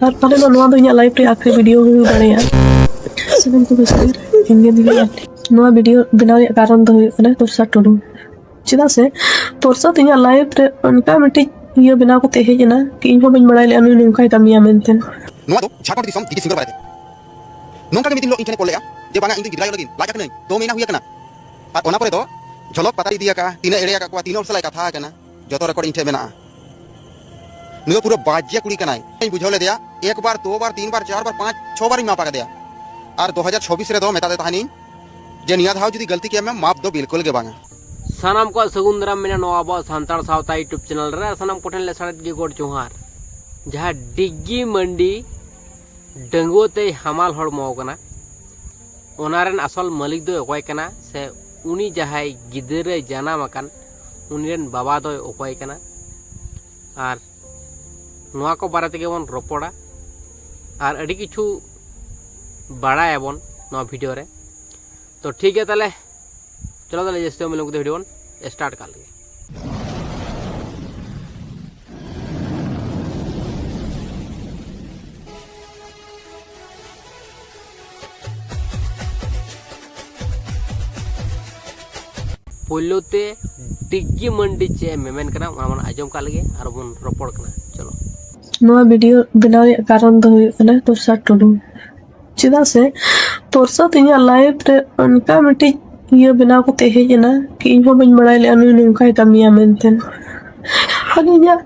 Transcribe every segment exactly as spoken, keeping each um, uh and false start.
ᱟᱨ ᱯᱟᱞᱮᱱ ᱱᱚᱣᱟ ᱫᱚ ᱤᱧᱟᱹᱜ ᱞᱟᱭᱤᱯᱷ ᱨᱮ ᱟᱠᱷᱨᱤ ᱵᱷᱤᱰᱤᱭᱳ ᱦᱩᱭ ᱫᱟᱲᱮᱭᱟᱜᱼᱟ᱾ ᱥᱟᱱᱟᱢ ᱠᱚ ᱵᱮᱥ ᱜᱮ᱾ ᱤᱧ ᱜᱮ ᱫᱤᱱ ᱱᱚᱣᱟ ᱵᱷᱤᱰᱤᱭᱳ ᱵᱮᱱᱟᱣ ᱨᱮᱭᱟᱜ ᱠᱟᱨᱚᱱ ᱫᱚ ᱦᱩᱭᱩᱜ ᱠᱟᱱᱟ ᱛᱚᱨᱥᱟ ᱴᱩᱰᱩ᱾ ᱪᱮᱫᱟᱜ ᱥᱮ ᱛᱚᱨᱥᱟ ᱫᱚ ᱤᱧᱟᱹᱜ ᱞᱟᱭᱤᱯᱷ ᱨᱮ ᱚᱱᱠᱟ ᱢᱤᱫᱴᱤᱡ ᱤᱭᱟᱹ ᱵᱮᱱᱟᱣ ᱠᱟᱛᱮ ᱦᱮᱡ ᱮᱱᱟ ᱠᱤ ᱤᱧ ᱦᱚᱸ ᱵᱟᱹᱧ ᱵᱟᱲᱟᱭ ᱞᱮᱫᱼᱟ ᱱᱩᱭ ᱱᱚᱝᱠᱟᱭ ᱠᱟᱹᱢᱤᱭᱟ ᱢᱮᱱᱛᱮ᱾ ᱱᱚᱣᱟ ᱫᱚ ᱡᱷᱟᱲᱠᱷᱚᱸᱰ ᱫᱤᱥᱚᱢ ᱰᱤᱡᱤ ᱥᱤᱝᱜᱟᱨ ᱵᱟᱨᱮᱛᱮ᱾ ᱱᱚᱝᱠᱟ ᱜᱮ ᱢᱤᱫ ᱫᱤᱱ ᱦᱤᱞᱳᱜ ᱤᱧ ᱴᱷᱮᱱᱮ ᱠᱚᱞ ᱞᱮᱜᱼᱟ ᱡᱮ, "ᱵᱟᱝᱟ, ᱤᱧ ᱫᱚ ᱜᱤᱫᱽᱨᱟᱹ ᱞᱟᱹᱜᱤᱫ ᱞᱟᱡ ᱟᱠᱟᱱᱟᱹᱧ, ᱫᱚ ᱢᱮᱱᱟ ᱦᱩᱭ ᱟᱠᱟᱱᱟ᱾" ᱟᱨ ᱚᱱᱟ ᱯᱚᱨᱮ ᱫᱚ ᱡᱷᱚᱞᱚᱠ ᱯᱟᱛᱟ ᱤᱫᱤ ᱟᱠᱟᱫᱼᱟ, ᱛᱤᱱᱟᱹᱜ ᱮᱲᱮ ᱟᱠᱟᱫ ᱠᱚᱣᱟ, ᱛᱤᱱᱟᱹᱜ ᱦᱚᱲ ᱥᱟᱞᱟᱜ ᱠᱟᱛᱷᱟ ᱟᱠᱟᱱᱟ, ᱡᱚᱛᱚ ᱨᱮᱠᱚᱨᱰ ᱤᱧ ᱴᱷᱮᱱ ᱢᱮᱱᱟᱜᱼᱟ᱾ ᱱᱩᱭ ᱫᱚ ᱯᱩᱨᱟᱹ ᱵᱟᱡᱮ ᱠᱩᱲᱤ ᱠᱟᱱᱟᱭ᱾ ᱤᱧ ᱵᱩᱡᱷᱟᱹᱣ ᱞᱮᱫᱮᱭᱟ, ᱮᱠ ᱵᱟᱨ, ᱫᱩ ᱵᱟᱨ, ᱛᱤᱱ ᱵᱟᱨ, ᱪᱟᱨ ᱵᱟᱨ, ᱯᱟᱸᱪ, ᱪᱷᱚ ᱵᱟᱨ ᱤᱧ ᱢᱟᱯ ᱟᱠᱟᱫᱮᱭᱟ᱾ ᱟᱨ ᱫᱩ ᱦᱟᱡᱟᱨ ᱪᱷᱚᱵᱵᱤᱥ ᱨᱮᱫᱚ ᱢᱮᱛᱟᱫᱮ ᱛᱟᱦᱮᱱᱤᱧ ᱡᱮ, "ᱱᱤᱭᱟᱹ ᱫᱷᱟᱣ ᱡᱩᱫᱤ ᱜᱟᱹᱞᱛᱤ ᱠᱮᱫ ᱢᱮ, ᱢᱟᱯ ᱫᱚ ᱵᱤᱞᱠᱩᱞ ᱜᱮ ᱵᱟᱝᱟ᱾" ᱥᱟᱱᱟᱢ ᱠᱚᱣᱟᱜ ᱥᱟᱹᱜᱩᱱ ᱫᱟᱨᱟᱢ ᱢᱮᱱᱟᱜᱼᱟ ᱱᱚᱣᱟ ᱟᱵᱚᱣᱟᱜ ᱥᱟᱱᱛᱟᱲ ᱥᱟᱶᱛᱟ YouTube ᱪᱮᱱᱮᱞ ᱨᱮ᱾ ᱟᱨ ᱥᱟᱱᱟᱢ ᱠᱚᱴᱷᱮᱱ ᱞᱮᱥᱟᱲᱮᱫ ᱜᱮ ᱜᱚᱰ ᱡᱚᱦᱟᱨ᱾ ᱡᱟᱦᱟᱸ ᱰᱤᱜᱽᱜᱤ ᱢᱟᱱᱰᱤ ᱰᱟᱺᱜᱩᱣᱟᱹ ᱛᱮᱭ ᱦᱟᱢᱟᱞ ᱦᱚᱲᱢᱚ ᱟᱠᱟᱱᱟ, ᱚᱱᱟ ᱨᱮᱱ ᱟᱥᱚᱞ ᱢᱟᱹᱞᱤᱠ ᱫᱚᱭ ᱚᱠᱚᱭ ᱠᱟᱱᱟ, ᱥᱮ ᱩᱱᱤ ᱡᱟᱦᱟᱸᱭ ᱜᱤᱫᱽᱨᱟᱹᱭ ᱡᱟᱱᱟᱢ ᱟᱠᱟᱱ, ᱩᱱᱤ ᱨᱮᱱ ᱵᱟᱵᱟ ᱫᱚᱭ ᱚᱠᱚᱭ ᱠᱟᱱᱟ? ᱟᱨ ᱱᱚᱣᱟ ᱠᱚ ᱵᱟᱨᱮ ᱛᱮᱜᱮ ᱵᱚᱱ ᱨᱚᱯᱚᱲᱟ᱾ ᱟᱨ ᱟᱹᱰᱤ ᱠᱤᱪᱷᱩ ᱵᱟᱲᱟᱭᱟᱵᱚᱱ ᱱᱚᱣᱟ ᱵᱷᱤᱰᱤᱭᱳ ᱨᱮ᱾ ᱛᱚ ᱴᱷᱤᱠ ᱜᱮᱭᱟ, ᱛᱟᱦᱚᱞᱮ ᱪᱚᱞᱚ, ᱛᱟᱦᱚᱞᱮ ᱡᱟᱹᱥᱛᱤ ᱵᱟᱝ ᱵᱤᱞᱚᱢ ᱠᱟᱛᱮ ᱵᱷᱤᱰᱤᱭᱳ ᱵᱚᱱ ᱥᱴᱟᱨᱴ ᱠᱟᱜ ᱞᱮᱜᱮ᱾ ᱯᱳᱭᱞᱳ ᱛᱮ ᱰᱤᱜᱽᱜᱤ ᱢᱟᱱᱰᱤ ᱪᱮᱫ ᱮ ᱢᱮᱢᱮᱱ ᱠᱟᱱᱟ, ᱚᱱᱟ ᱵᱚᱱ ᱟᱸᱡᱚᱢ ᱠᱟᱜ ᱞᱮᱜᱮ ᱟᱨ ᱵᱚᱱ ᱨᱚᱯᱚᱲ ᱠᱟᱱᱟ᱾ ᱪᱚᱞᱚ᱾ ᱱᱚᱣᱟ ᱵᱷᱤᱰᱤᱭᱳ ᱵᱮᱱᱟᱣ ᱨᱮᱭᱟᱜ ᱠᱟᱨᱚᱱ ᱫᱚ ᱦᱩᱭᱩᱜ ᱠᱟᱱᱟ ᱛᱚᱨᱥᱟ ᱴᱩᱰᱩ᱾ ᱪᱮᱫᱟᱜ ᱥᱮ ᱛᱚᱨᱥᱟ ᱫᱚ ᱤᱧᱟᱹᱜ ᱞᱟᱭᱤᱯᱷ ᱨᱮ ᱚᱱᱠᱟ ᱢᱤᱫᱴᱤᱡ ᱤᱭᱟᱹ ᱵᱮᱱᱟᱣ ᱠᱟᱛᱮ ᱦᱮᱡ ᱮᱱᱟ ᱠᱤ ᱤᱧ ᱦᱚᱸ ᱵᱟᱹᱧ ᱵᱟᱲᱟᱭ ᱞᱮᱫᱼᱟ ᱱᱩᱭ ᱱᱚᱝᱠᱟᱭ ᱠᱟᱹᱢᱤᱭᱟ ᱢᱮᱱᱛᱮ᱾ ᱟᱨ ᱤᱧᱟᱹᱜ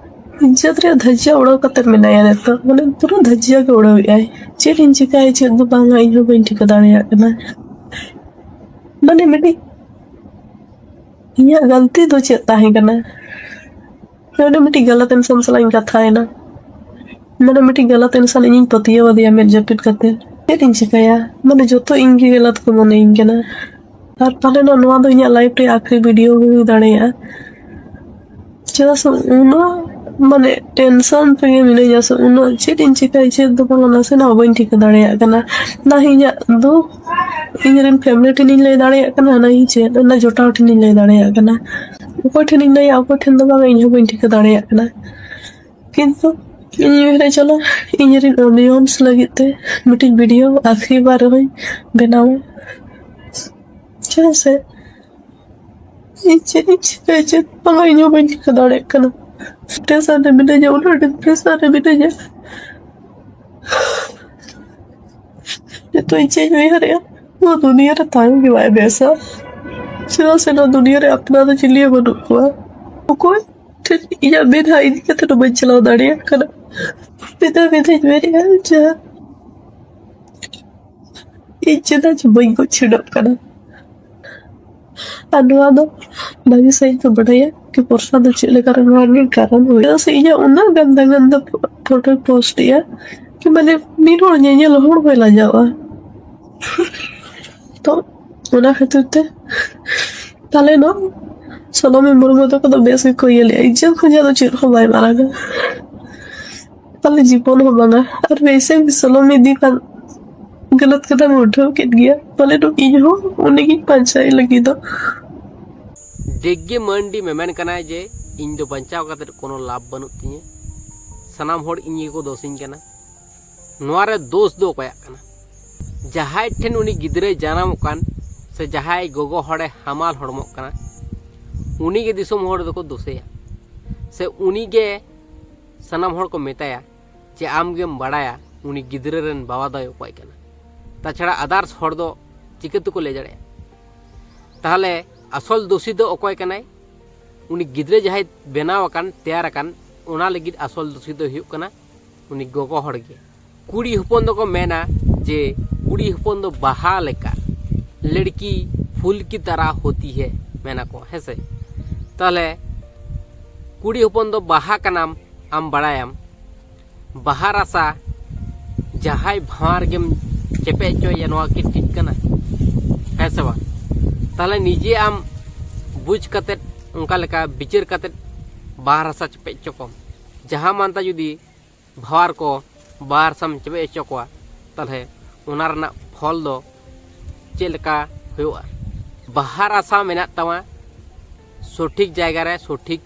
ᱤᱡᱽᱡᱚᱛ ᱨᱮᱭᱟᱜ ᱫᱷᱟᱡᱽᱡᱟ ᱩᱲᱟᱹᱣ ᱠᱟᱛᱮ ᱢᱮᱱᱟᱭᱟ ᱱᱤᱛᱚᱜ, ᱢᱟᱱᱮ ᱯᱩᱨᱟᱹ ᱫᱷᱟᱡᱽᱡᱟ ᱜᱮ ᱩᱲᱟᱹᱣᱮᱫ ᱟᱭ᱾ ᱪᱮᱫ ᱤᱧ ᱪᱤᱠᱟᱹᱭᱟ ᱪᱮᱫ ᱫᱚ ᱵᱟᱝᱟ, ᱤᱧ ᱦᱚᱸ ᱵᱟᱹᱧ ᱴᱷᱤᱠᱟᱹ ᱫᱟᱲᱮᱭᱟᱜ ᱠᱟᱱᱟ᱾ ᱢᱟᱱᱮ ᱢᱤᱫᱴᱤᱡ ᱤᱧᱟᱹᱜ ᱜᱟᱹᱞᱛᱤ ᱫᱚ ᱪᱮᱫ ᱛᱟᱦᱮᱸ ᱠᱟᱱᱟ? ᱱᱚᱰᱮ ᱢᱤᱫᱴᱤᱡ ᱜᱟᱞᱟᱛ ᱤᱱᱥᱟᱱ ᱥᱟᱞᱟᱜ ᱤᱧ ᱠᱟᱛᱷᱟᱭᱮᱱᱟ, ᱱᱚᱰᱮ ᱢᱤᱫᱴᱤᱡ ᱜᱟᱞᱟᱛ ᱤᱱᱥᱟᱱ ᱤᱧᱤᱧ ᱯᱟᱹᱛᱭᱟᱹᱣ ᱟᱫᱮᱭᱟ ᱢᱮᱫ ᱡᱟᱹᱯᱤᱫ ᱠᱟᱛᱮ᱾ ᱪᱮᱫ ᱤᱧ ᱪᱤᱠᱟᱹᱭᱟ? ᱢᱟᱱᱮ ᱡᱚᱛᱚ ᱤᱧ ᱜᱮ ᱜᱟᱞᱟᱛ ᱠᱚ ᱢᱚᱱᱮᱭᱤᱧ ᱠᱟᱱᱟ᱾ ᱟᱨ ᱯᱟᱞᱮᱱ ᱱᱚᱣᱟ ᱫᱚ ᱤᱧᱟᱹᱜ ᱞᱟᱭᱤᱯᱷ ᱨᱮ ᱟᱠᱷᱨᱤ ᱵᱷᱤᱰᱤᱭᱳ ᱦᱩᱭ ᱫᱟᱲᱮᱭᱟᱜᱼᱟ᱾ ᱪᱮᱫᱟᱜ ᱥᱮ ᱩᱱᱟᱹᱜ ᱢᱟᱱᱮ ᱴᱮᱱᱥᱚᱱ ᱛᱮᱜᱮ ᱢᱤᱱᱟᱹᱧᱟ ᱥᱮ, ᱩᱱᱟᱹᱜ ᱪᱮᱫ ᱤᱧ ᱪᱤᱠᱟᱹᱭᱟ ᱪᱮᱫ ᱫᱚ ᱵᱟᱝ, ᱱᱟᱥᱮᱱᱟᱜ ᱦᱚᱸ ᱵᱟᱹᱧ ᱴᱷᱤᱠᱟᱹ ᱫᱟᱲᱮᱭᱟᱜ ᱠᱟᱱᱟ᱾ ᱱᱟ ᱤᱧᱟᱹᱜ ᱫᱩᱠ ᱤᱧ ᱨᱮᱱ ᱯᱷᱮᱢᱮᱞᱤ ᱴᱷᱮᱱᱤᱧ ᱞᱟᱹᱭ ᱫᱟᱲᱮᱭᱟᱜ ᱠᱟᱱᱟ, ᱱᱟ ᱤᱧ ᱪᱮᱫ ᱚᱱᱟ ᱡᱚᱴᱟᱣ ᱴᱷᱮᱱᱤᱧ ᱞᱟᱹᱭ ᱫᱟᱲᱮᱭᱟᱜ ᱠᱟᱱᱟ᱾ ᱚᱠᱚᱭ ᱴᱷᱮᱱᱤᱧ ᱞᱟᱹᱭᱟ ᱚᱠᱚᱭ ᱴᱷᱮᱱ ᱫᱚ ᱵᱟᱝ, ᱤᱧ ᱦᱚᱸ ᱵᱟᱹᱧ ᱴᱷᱤᱠᱟᱹ ᱫᱟᱲᱮᱭᱟᱜ ᱠᱟᱱᱟ᱾ ᱠᱤᱱᱛᱩ ᱤᱧ ᱩᱭᱦᱟᱹᱨᱟ, ᱪᱚᱞᱚ, ᱤᱧ ᱨᱮᱱ ᱚᱰᱤᱭᱮᱱᱥ ᱞᱟᱹᱜᱤᱫ ᱛᱮ ᱢᱤᱫᱴᱤᱡ ᱵᱷᱤᱰᱤᱭᱳ ᱟᱹᱠᱷᱤᱨ ᱵᱟᱨ ᱨᱮᱦᱚᱸᱧ ᱵᱮᱱᱟᱣᱟ᱾ ᱪᱮᱫᱟᱜ ᱥᱮ ᱤᱧ ᱪᱮᱫ ᱤᱧ ᱪᱤᱠᱟᱹᱭᱟ, ᱪᱮᱫ ᱵᱟᱝᱟ, ᱤᱧ ᱦᱚᱸ ᱵᱟᱹᱧ ᱪᱤᱠᱟᱹ ᱫᱟᱲᱮᱭᱟᱜ ᱠᱟᱱᱟ᱾ ᱰᱤᱯᱨᱮᱥᱚᱱ ᱨᱮ ᱢᱤᱱᱟᱹᱧᱟ, ᱩᱱᱟᱹᱜ ᱰᱤᱯᱨᱮᱥᱚᱱ ᱨᱮ ᱢᱤᱱᱟᱹᱧᱟ᱾ ᱱᱤᱛᱚᱜ ᱤᱧ ᱪᱮᱫ ᱤᱧ ᱩᱭᱦᱟᱹᱨᱮᱜᱼᱟ, ᱱᱚᱣᱟ ᱫᱩᱱᱤᱭᱟᱹ ᱨᱮ ᱛᱟᱦᱮᱸ ᱜᱮ ᱵᱟᱭ ᱵᱮᱥᱟ᱾ ᱪᱮᱫᱟᱜ ᱥᱮ ᱱᱚᱣᱟ ᱫᱩᱱᱤᱭᱟᱹ ᱨᱮ ᱟᱯᱱᱟᱨ ᱫᱚ ᱪᱤᱞᱤ ᱦᱚᱸ ᱵᱟᱹᱱᱩᱜ ᱠᱚᱣᱟ᱾ ᱚᱠᱚᱭ ᱴᱷᱮᱱ ᱤᱧᱟᱹᱜ ᱢᱮᱫᱦᱟ ᱤᱫᱤ ᱠᱟᱛᱮ ᱦᱚᱸ ᱵᱟᱹᱧ ᱪᱟᱞᱟᱣ ᱫᱟᱲᱮᱭᱟᱜ ᱠᱟᱱᱟ᱾ ᱢᱤᱫ ᱫᱷᱟᱣ ᱢᱤᱫ ᱫᱷᱟᱣ ᱤᱧ ᱢᱮᱱᱮᱜᱼᱟ, ᱡᱟᱦᱟᱸ ᱤᱧ ᱪᱮᱫᱟᱜ ᱪᱚ ᱵᱟᱹᱧ ᱜᱚᱡ ᱪᱷᱤᱰᱟᱹᱜ ᱠᱟᱱᱟ᱾ ᱟᱨ ᱱᱚᱣᱟ ᱫᱚ ᱵᱷᱟᱹᱜᱤ ᱥᱟᱺᱦᱤᱡ ᱠᱚ ᱵᱟᱰᱟᱭᱟ ᱠᱤ ᱯᱚᱨᱥᱟ ᱫᱚ ᱪᱮᱫ ᱞᱮᱠᱟ ᱨᱮ ᱱᱚᱣᱟ ᱨᱮᱱᱟᱜ ᱠᱟᱨᱚᱱ ᱦᱩᱭᱩᱜᱼᱟ᱾ ᱥᱮ ᱤᱧᱟᱹᱜ ᱩᱱᱟᱹᱜ ᱜᱟᱱ ᱜᱟᱱ ᱫᱚ ᱯᱷᱳᱴᱳᱭ ᱯᱳᱥᱴ ᱮᱜᱼᱟ ᱠᱤ ᱢᱟᱱᱮ ᱢᱤᱫ ᱦᱚᱲ ᱧᱮᱧᱮᱞ ᱦᱚᱲ ᱦᱚᱸᱭ ᱞᱟᱡᱟᱜᱼᱟ᱾ ᱛᱚ ᱚᱱᱟ ᱠᱷᱟᱹᱛᱤᱨ ᱛᱮ ᱛᱟᱦᱞᱮ ᱱᱚᱣᱟ ᱥᱳᱱᱟᱢᱤ ᱢᱩᱨᱢᱩ ᱛᱟᱠᱚ ᱫᱚ ᱵᱮᱥ ᱜᱮᱠᱚ ᱤᱭᱟᱹ ᱞᱮᱜᱼᱟ᱾ ᱤᱡᱽᱡᱚᱛ ᱠᱷᱚᱱᱟᱜ ᱫᱚ ᱪᱮᱫ ᱦᱚᱸ ᱵᱟᱭ ᱢᱟᱨᱟᱝᱟ᱾ ᱛᱟᱦᱞᱮ ᱡᱤᱵᱚᱱ ᱦᱚᱸ ᱵᱟᱝᱟ᱾ ᱟᱨ ᱵᱮᱥᱮ ᱥᱳᱱᱟᱢᱤ ᱤᱫᱤ ᱠᱷᱟᱱ ᱜᱟᱞᱟᱛ ᱠᱟᱛᱷᱟᱢ ᱩᱴᱷᱟᱹᱣ ᱠᱮᱫ ᱜᱮᱭᱟ᱾ ᱯᱟᱞᱮᱱ ᱤᱧ ᱦᱚᱸ ᱩᱱᱤᱜᱤᱧ ᱯᱟᱸᱡᱟᱭ ᱞᱟᱹᱜᱤᱫ ᱫᱚ᱾ ᱰᱮᱜᱽᱜᱮ ᱢᱟᱱᱰᱤ ᱢᱮᱢᱮᱱ ᱠᱟᱱᱟᱭ ᱡᱮ ᱤᱧ ᱫᱚ ᱵᱟᱧᱪᱟᱣ ᱠᱟᱛᱮ ᱠᱳᱱᱳ ᱞᱟᱵᱷ ᱵᱟᱹᱱᱩᱜ ᱛᱤᱧᱟᱹ, ᱥᱟᱱᱟᱢ ᱦᱚᱲ ᱤᱧ ᱜᱮᱠᱚ ᱫᱳᱥᱤᱧ ᱠᱟᱱᱟ᱾ ᱱᱚᱣᱟ ᱨᱮ ᱫᱳᱥ ᱫᱚ ᱚᱠᱚᱭᱟᱜ ᱠᱟᱱᱟ? ᱡᱟᱦᱟᱸᱭ ᱴᱷᱮᱱ ᱩᱱᱤ ᱜᱤᱫᱽᱨᱟᱹᱭ ᱡᱟᱱᱟᱢᱚᱜ ᱠᱟᱱ ᱥᱮ ᱡᱟᱦᱟᱸᱭ ᱜᱚᱜᱚ ᱦᱚᱲᱮ ᱦᱟᱢᱟᱞ ᱦᱚᱲᱢᱚᱜ ᱠᱟᱱᱟ, ᱩᱱᱤ ᱜᱮ ᱫᱤᱥᱚᱢ ᱦᱚᱲ ᱫᱚᱠᱚ ᱫᱳᱥᱮᱭᱟ, ᱥᱮ ᱩᱱᱤ ᱜᱮ ᱥᱟᱱᱟᱢ ᱦᱚᱲ ᱠᱚ ᱢᱮᱛᱟᱭᱟ ᱡᱮ ᱟᱢ ᱜᱮᱢ ᱵᱟᱲᱟᱭᱟ ᱩᱱᱤ ᱜᱤᱫᱽᱨᱟᱹ ᱨᱮᱱ ᱵᱟᱵᱟ ᱫᱚᱭ ᱚᱠᱚᱭ ᱠᱟᱱᱟ᱾ ᱛᱟᱪᱷᱟᱲᱟ ᱟᱫᱟᱨᱥ ᱦᱚᱲ ᱫᱚ ᱪᱤᱠᱟᱹ ᱛᱮᱠᱚ ᱞᱟᱹᱭ ᱫᱟᱲᱮᱭᱟᱜᱼᱟ? ᱛᱟᱦᱚᱞᱮ ᱟᱥᱚᱞ ᱫᱳᱥᱤ ᱫᱚ ᱚᱠᱚᱭ ᱠᱟᱱᱟᱭ? ᱩᱱᱤ ᱜᱤᱫᱽᱨᱟᱹ ᱡᱟᱦᱟᱸᱭ ᱵᱮᱱᱟᱣ ᱟᱠᱟᱱ, ᱛᱮᱭᱟᱨ ᱟᱠᱟᱱ, ᱚᱱᱟ ᱞᱟᱹᱜᱤᱫ ᱟᱥᱚᱞ ᱫᱳᱥᱤ ᱫᱚᱭ ᱦᱩᱭᱩᱜ ᱠᱟᱱᱟ ᱩᱱᱤ ᱜᱚᱜᱚ ᱦᱚᱲ ᱜᱮ᱾ ᱠᱩᱲᱤ ᱦᱚᱯᱚᱱ ᱫᱚᱠᱚ ᱢᱮᱱᱟ ᱡᱮ ᱠᱩᱲᱤ ᱦᱚᱯᱚᱱ ᱫᱚ ᱵᱟᱦᱟ ᱞᱮᱠᱟ, ᱞᱟᱹᱲᱠᱤ ᱯᱷᱩᱞ ᱠᱤ ᱛᱟᱨᱟ ᱦᱳᱛᱤ ᱦᱮ, ᱢᱮᱱᱟ ᱠᱚ, ᱦᱮᱸ ᱥᱮ? ᱛᱟᱦᱚᱞᱮ ᱠᱩᱲᱤ ᱦᱚᱯᱚᱱ ᱫᱚ ᱵᱟᱦᱟ ᱠᱟᱱᱟᱢ, ᱟᱢ ᱵᱟᱲᱟᱭᱟᱢ, ᱵᱟᱦᱟ ᱨᱟᱥᱟ ᱡᱟᱦᱟᱸᱭ ᱵᱷᱟᱶᱟᱨ ᱜᱮᱢ ᱪᱮᱯᱮᱡ ᱦᱚᱪᱚᱭᱮᱭᱟ, ᱱᱚᱣᱟ ᱠᱤ ᱴᱷᱤᱠ ᱠᱟᱱᱟ? ᱦᱮᱸ ᱥᱮ ᱵᱟᱝ? ᱛᱟᱦᱚᱞᱮ ᱱᱤᱡᱮ ᱟᱢ ᱵᱩᱡᱽ ᱠᱟᱛᱮᱫ, ᱚᱱᱠᱟ ᱞᱮᱠᱟ ᱵᱤᱪᱟᱹᱨ ᱠᱟᱛᱮᱫ ᱵᱟᱦᱟ ᱨᱟᱥᱟ ᱪᱮᱯᱮᱡ ᱦᱚᱪᱚ ᱠᱚᱢ᱾ ᱡᱟᱦᱟᱸ ᱢᱟᱱᱛᱟ ᱡᱩᱫᱤ ᱵᱷᱟᱶᱟᱨ ᱠᱚ ᱵᱟᱦᱟ ᱨᱟᱥᱟᱢ ᱪᱮᱯᱮᱡ ᱦᱚᱪᱚ ᱠᱚᱣᱟ, ᱛᱟᱦᱚᱞᱮ ᱚᱱᱟ ᱨᱮᱱᱟᱜ ᱯᱷᱚᱞ ᱫᱚ ᱪᱮᱫ ᱞᱮᱠᱟ ᱦᱩᱭᱩᱜᱼᱟ? ᱵᱟᱦᱟ ᱨᱟᱥᱟ ᱢᱮᱱᱟᱜ ᱛᱟᱢᱟ, ᱥᱚᱴᱷᱤᱠ ᱡᱟᱭᱜᱟ ᱨᱮ ᱥᱚᱴᱷᱤᱠ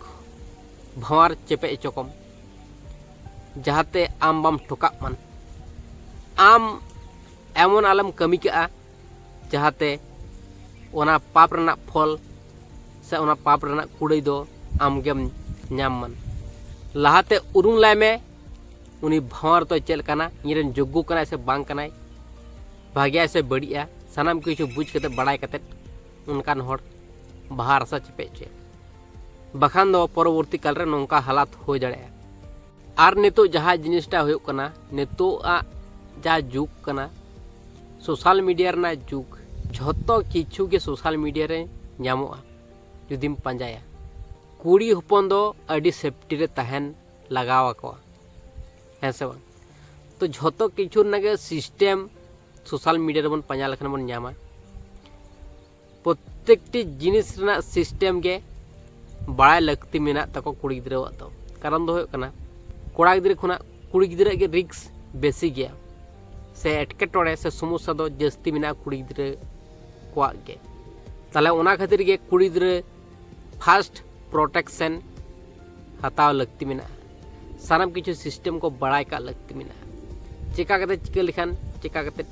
ᱵᱷᱟᱶᱟᱨ ᱪᱮᱯᱮᱡ ᱦᱚᱪᱚ ᱠᱚᱢ᱾ ᱡᱟᱦᱟᱸᱛᱮ ᱟᱢ ᱵᱟᱢ ᱴᱷᱚᱠᱟᱜ ᱢᱟᱱ᱾ ᱟᱢ ᱮᱢᱚᱱ ᱟᱞᱚᱢ ᱠᱟᱹᱢᱤ ᱠᱟᱜᱼᱟ ᱡᱟᱦᱟᱸᱛᱮ ᱚᱱᱟ ᱯᱟᱯ ᱨᱮᱱᱟᱜ ᱯᱷᱚᱞ ᱥᱮ ᱚᱱᱟ ᱯᱟᱯ ᱨᱮᱱᱟᱜ ᱠᱩᱲᱟᱹᱭ ᱫᱚ ᱟᱢᱜᱮᱢ ᱧᱟᱢ ᱢᱟᱱ᱾ ᱞᱟᱦᱟᱛᱮ ᱩᱨᱩᱢ ᱞᱟᱭ ᱢᱮ, ᱩᱱᱤ ᱵᱷᱟᱶᱟᱨ ᱫᱚ ᱪᱮᱫ ᱞᱮᱠᱟᱱᱟ, ᱤᱧᱨᱮᱱ ᱡᱳᱜᱽᱜᱚ ᱠᱟᱱᱟᱭ ᱥᱮ ᱵᱟᱝ ᱠᱟᱱᱟᱭ, ᱵᱷᱟᱜᱮᱭᱟ ᱥᱮ ᱵᱟᱹᱲᱤᱡᱼᱟ, ᱥᱟᱱᱟᱢ ᱠᱤᱪᱷᱩ ᱵᱩᱡᱽ ᱠᱟᱛᱮ, ᱵᱟᱲᱟᱭ ᱠᱟᱛᱮ ᱚᱱᱠᱟᱱ ᱦᱚᱲ ᱵᱟᱦᱟ ᱨᱟᱥᱟ ᱪᱮᱯᱮᱡ ᱦᱚᱪᱚᱭᱟ᱾ ᱵᱟᱠᱷᱟᱱ ᱫᱚ ᱯᱚᱨᱚᱵᱚᱨᱛᱤ ᱠᱟᱞ ᱨᱮ ᱱᱚᱝᱠᱟ ᱦᱟᱞᱟᱛ ᱦᱩᱭ ᱫᱟᱲᱮᱭᱟᱜᱼᱟ᱾ ᱟᱨ ᱱᱤᱛᱚᱜ ᱡᱟᱦᱟᱸ ᱡᱤᱱᱤᱥᱴᱟ ᱦᱩᱭᱩᱜ ᱠᱟᱱᱟ, ᱱᱤᱛᱚᱜ ᱟᱜ ᱡᱟ ᱡᱩᱜᱽ ᱠᱟᱱᱟ, ᱥᱳᱥᱟᱞ ᱢᱤᱰᱤᱭᱟ ᱨᱮᱱᱟᱜ ᱡᱩᱜᱽ, ᱡᱷᱚᱛᱚ ᱠᱤᱪᱷᱩ ᱜᱮ ᱥᱳᱥᱟᱞ ᱢᱤᱰᱤᱭᱟ ᱨᱮ ᱧᱟᱢᱚᱜᱼᱟ ᱡᱩᱫᱤᱢ ᱯᱟᱸᱡᱟᱭᱟ᱾ ᱠᱩᱲᱤ ᱦᱚᱯᱚᱱ ᱫᱚ ᱟᱹᱰᱤ ᱥᱮᱯᱴᱤ ᱨᱮ ᱛᱟᱦᱮᱱ ᱞᱟᱜᱟᱣ ᱟᱠᱚᱣᱟ, ᱦᱮᱸ ᱥᱮ ᱵᱟᱝ? ᱛᱚ ᱡᱷᱚᱛᱚ ᱠᱤᱪᱷᱩ ᱨᱮᱱᱟᱜ ᱜᱮ ᱥᱤᱥᱴᱮᱢ ᱥᱳᱥᱟᱞ ᱢᱤᱰᱤᱭᱟ ᱨᱮᱵᱚᱱ ᱯᱟᱸᱡᱟ ᱞᱮᱠᱷᱟᱱ ᱵᱚᱱ ᱧᱟᱢᱟ᱾ ᱯᱨᱚᱛᱮᱠᱴᱤ ᱡᱤᱱᱤᱥ ᱨᱮᱱᱟᱜ ᱥᱤᱥᱴᱮᱢ ᱜᱮ ᱵᱟᱲᱟᱭ ᱞᱟᱹᱠᱛᱤ ᱢᱮᱱᱟᱜ ᱛᱟᱠᱚ ᱠᱩᱲᱤ ᱜᱤᱫᱽᱨᱟᱹᱣᱟᱜ ᱫᱚ᱾ ᱠᱟᱨᱚᱱ ᱫᱚ ᱦᱩᱭᱩᱜ ᱠᱟᱱᱟ, ᱠᱚᱲᱟ ᱜᱤᱫᱽᱨᱟᱹ ᱠᱷᱚᱱᱟᱜ ᱠᱩᱲᱤ ᱜᱤᱫᱽᱨᱟᱹ ᱜᱮ ᱨᱤᱠᱥ ᱵᱮᱥᱤ ᱜᱮᱭᱟ, ᱥᱮ ᱮᱴᱠᱮᱴᱚᱬᱮ ᱥᱮ ᱥᱚᱢᱚᱥᱥᱟ ᱫᱚ ᱡᱟᱹᱥᱛᱤ ᱢᱮᱱᱟᱜᱼᱟ ᱠᱩᱲᱤ ᱜᱤᱫᱽᱨᱟᱹ ᱠᱚᱣᱟᱜ ᱜᱮ᱾ ᱛᱟᱦᱚᱞᱮ ᱚᱱᱟ ᱠᱷᱟᱹᱛᱤᱨ ᱜᱮ ᱠᱩᱲᱤ ᱜᱤᱫᱽᱨᱟᱹ ᱯᱷᱟᱥᱴ ᱯᱨᱚᱴᱮᱠᱥᱮᱱ ᱦᱟᱛᱟᱣ ᱞᱟᱹᱠᱛᱤ ᱢᱮᱱᱟᱜᱼᱟ᱾ ᱥᱟᱱᱟᱢ ᱠᱤᱪᱷᱩ ᱥᱤᱥᱴᱮᱢ ᱠᱚ ᱵᱟᱲᱟᱭ ᱠᱟᱜ ᱞᱟᱹᱠᱛᱤ ᱢᱮᱱᱟᱜᱼᱟ᱾ ᱪᱮᱠᱟ ᱠᱟᱛᱮ ᱪᱤᱠᱟᱹ ᱞᱮᱠᱷᱟᱱ ᱪᱮᱠᱟ ᱠᱟᱛᱮ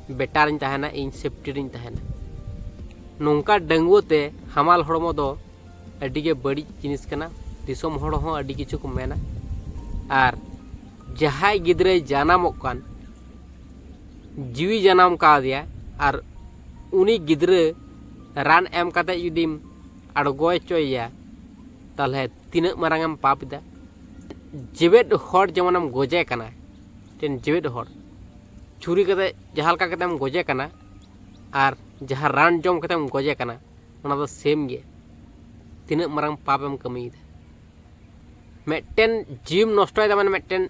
ᱵᱮᱴᱟᱨᱤᱧ ᱛᱟᱦᱮᱱᱟ, ᱤᱧ ᱥᱮᱯᱴᱤ ᱨᱤᱧ ᱛᱟᱦᱮᱱᱟ᱾ ᱱᱚᱝᱠᱟ ᱰᱟᱺᱜᱩᱣᱟᱹ ᱛᱮ ᱦᱟᱢᱟᱞ ᱦᱚᱲᱢᱚ ᱫᱚ ᱟᱹᱰᱤ ᱜᱮ ᱵᱟᱹᱲᱤᱡ ᱡᱤᱱᱤᱥ ᱠᱟᱱᱟ᱾ ᱫᱤᱥᱚᱢ ᱦᱚᱲ ᱦᱚᱸ ᱟᱹᱰᱤ ᱠᱤᱪᱷᱩ ᱠᱚ ᱢᱮᱱᱟ᱾ ᱟᱨ ᱡᱟᱦᱟᱸᱭ ᱜᱤᱫᱽᱨᱟᱹᱭ ᱡᱟᱱᱟᱢᱚᱜ ᱠᱟᱱ, ᱡᱤᱣᱤ ᱡᱟᱱᱟᱢ ᱠᱟᱣᱫᱮᱭᱟ, ᱟᱨ ᱩᱱᱤ ᱜᱤᱫᱽᱨᱟᱹ ᱨᱟᱱ ᱮᱢ ᱠᱟᱛᱮ ᱡᱩᱫᱤᱢ ᱟᱬᱜᱚ ᱦᱚᱪᱚᱭᱮᱭᱟ, ᱛᱟᱦᱚᱞᱮ ᱛᱤᱱᱟᱹᱜ ᱢᱟᱨᱟᱝ ᱮᱢ ᱯᱟᱯ ᱮᱫᱟ? ᱡᱮᱣᱮᱫ ᱦᱚᱲ ᱡᱮᱢᱚᱱᱮᱢ ᱜᱚᱡᱮ ᱠᱟᱱᱟ, ᱢᱤᱫᱴᱮᱱ ᱡᱮᱣᱮᱫ ᱦᱚᱲ ᱪᱷᱩᱨᱤ ᱠᱟᱛᱮ ᱡᱟᱦᱟᱸ ᱞᱮᱠᱟ ᱠᱟᱛᱮᱢ ᱜᱚᱡᱮ ᱠᱟᱱᱟ ᱟᱨ ᱡᱟᱦᱟᱸ ᱨᱟᱱ ᱡᱚᱢ ᱠᱟᱛᱮᱢ ᱜᱚᱡᱮ ᱠᱟᱱᱟ, ᱚᱱᱟ ᱫᱚ ᱥᱮᱢ ᱜᱮ᱾ ᱛᱤᱱᱟᱹᱜ ᱢᱟᱨᱟᱝ ᱯᱟᱯ ᱮᱢ ᱠᱟᱹᱢᱤᱭᱮᱫᱟ? ᱢᱤᱫᱴᱮᱱ ᱡᱤᱣᱤᱢ ᱱᱚᱥᱴᱚᱭᱮᱫᱟ, ᱢᱟᱱᱮ ᱢᱤᱫᱴᱮᱱ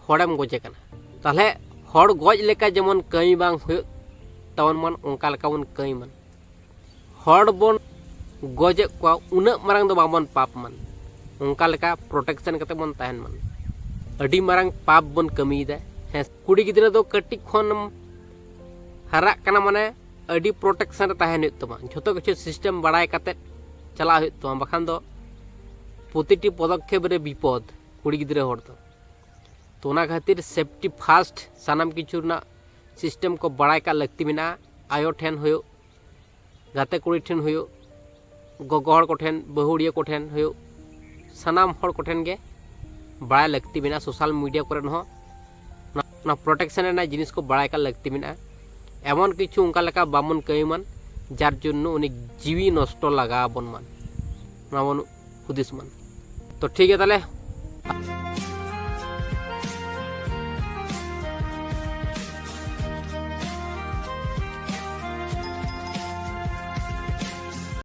ᱦᱚᱲᱮᱢ ᱜᱚᱡᱮ ᱠᱟᱱᱟ᱾ ᱛᱟᱦᱚᱞᱮ ᱦᱚᱲ ᱜᱚᱡ ᱞᱮᱠᱟ ᱡᱮᱢᱚᱱ ᱠᱟᱹᱢᱤ ᱵᱟᱝ ᱦᱩᱭᱩᱜ ᱛᱟᱵᱚᱱ ᱢᱟ, ᱚᱱᱠᱟ ᱞᱮᱠᱟ ᱵᱚᱱ ᱠᱟᱹᱢᱤ ᱢᱟ᱾ ᱦᱚᱲ ᱵᱚᱱ ᱜᱚᱡᱮᱫ ᱠᱚᱣᱟ, ᱩᱱᱟᱹᱜ ᱢᱟᱨᱟᱝ ᱫᱚ ᱵᱟᱵᱚᱱ ᱯᱟᱯ ᱢᱟ, ᱚᱱᱠᱟ ᱞᱮᱠᱟ ᱯᱨᱚᱴᱮᱠᱥᱚᱱ ᱠᱟᱛᱮ ᱵᱚᱱ ᱛᱟᱦᱮᱱ ᱢᱟ᱾ ᱟᱹᱰᱤ ᱢᱟᱨᱟᱝ ᱯᱟᱯ ᱵᱚᱱ ᱠᱟᱹᱢᱤᱭᱮᱫᱟ᱾ ᱦᱮᱸ, ᱠᱩᱲᱤ ᱜᱤᱫᱽᱨᱟᱹ ᱫᱚ ᱠᱟᱹᱴᱤᱡ ᱠᱷᱚᱱ ᱦᱟᱨᱟᱜ ᱠᱟᱱᱟ, ᱢᱟᱱᱮ ᱟᱹᱰᱤ ᱯᱨᱚᱴᱮᱠᱥᱚᱱ ᱨᱮ ᱛᱟᱦᱮᱱ ᱦᱩᱭᱩᱜ ᱛᱟᱢᱟ, ᱡᱷᱚᱛᱚ ᱠᱤᱪᱷᱩ ᱥᱤᱥᱴᱮᱢ ᱵᱟᱲᱟᱭ ᱠᱟᱛᱮ ᱪᱟᱞᱟᱜ ᱦᱩᱭᱩᱜ ᱛᱟᱢᱟ, ᱵᱟᱠᱷᱟᱱ ᱫᱚ ᱯᱨᱚᱛᱤᱴᱤ ᱯᱚᱫᱚᱠᱷᱮᱯ ᱨᱮ ᱵᱤᱯᱚᱫ ᱠᱩᱲᱤ ᱜᱤᱫᱽᱨᱟᱹ ᱦᱚᱲ ᱫᱚ᱾ ᱛᱚ ᱚᱱᱟ ᱠᱷᱟᱹᱛᱤᱨ ᱥᱮᱯᱴᱤ ᱯᱷᱟᱥᱴ ᱥᱟᱱᱟᱢ ᱠᱤᱪᱷᱩ ᱨᱮᱱᱟᱜ ᱥᱤᱥᱴᱮᱢ ᱠᱚ ᱵᱟᱲᱟᱭ ᱠᱟᱜ ᱞᱟᱹᱠᱛᱤ ᱢᱮᱱᱟᱜᱼᱟ᱾ ᱟᱭᱳ ᱴᱷᱮᱱ ᱦᱩᱭᱩᱜ, ᱜᱟᱛᱮ ᱠᱩᱲᱤ ᱴᱷᱮᱱ ᱦᱩᱭᱩᱜ, ᱜᱚᱜᱚ ᱦᱚᱲ ᱠᱚᱴᱷᱮᱱ, ᱵᱟᱹᱦᱩᱲᱤᱭᱟᱹ ᱠᱚᱴᱷᱮᱱ ᱦᱩᱭᱩᱜ, ᱥᱟᱱᱟᱢ ᱦᱚᱲ ᱠᱚᱴᱷᱮᱱ ᱜᱮ ᱵᱟᱲᱟᱭ ᱞᱟᱹᱠᱛᱤ ᱢᱮᱱᱟᱜᱼᱟ᱾ ᱥᱳᱥᱟᱞ ᱢᱤᱰᱤᱭᱟ ᱠᱚᱨᱮ ᱦᱚᱸ ᱚᱱᱟ, ᱚᱱᱟ ᱯᱨᱚᱴᱮᱠᱥᱚᱱ ᱨᱮᱱᱟᱜ ᱡᱤᱱᱤᱥ ᱠᱚ ᱵᱟᱲᱟᱭ ᱠᱟᱜ ᱞᱟᱹᱠᱛᱤ ᱢᱮᱱᱟᱜᱼᱟ᱾ ᱮᱢᱚᱱ ᱠᱤᱪᱷᱩ ᱚᱱᱠᱟ ᱞᱮᱠᱟ ᱵᱟᱵᱚᱱ ᱠᱟᱹᱢᱤ ᱢᱟᱱ, ᱡᱟᱨ ᱡᱚᱱᱱᱚ ᱩᱱᱤ ᱡᱤᱣᱤ ᱱᱚᱥᱴᱚ ᱞᱟᱜᱟᱣ ᱟᱵᱚᱱ ᱢᱟᱱ, ᱚᱱᱟ ᱵᱚᱱ ᱦᱩᱫᱤᱥ ᱢᱟᱱ᱾ ᱛᱚ ᱴᱷᱤᱠ ᱜᱮᱭᱟ ᱛᱟᱦᱚᱞᱮ,